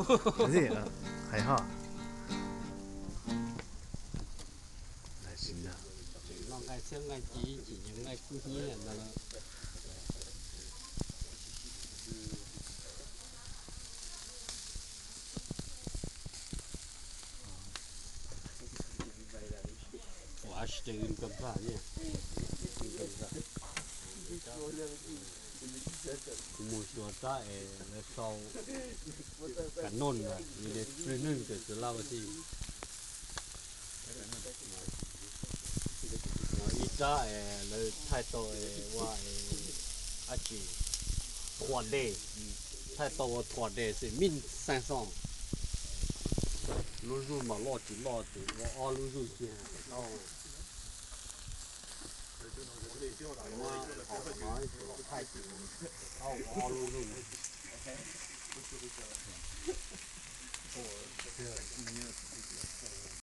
Ua li hais ho. Noj nqaij txhiab nqaij ci, tsis nyiam nqaij kub hnyiab no. Ua tsis tau nkag nplag li. Kuv mus xyuas tab es lawv sau kav nooj na, nws li pwj neeg tes xwb laj ua si. Ib rab es lawv thaij tau ua dab tsi, thuam dej, thaij tau ua thuam dej xwb mij xeev xoo. Lub zuj mas loj tsis loj tus ua ob lub zuj kiag tau. Thaij tus ua ob lub zuj.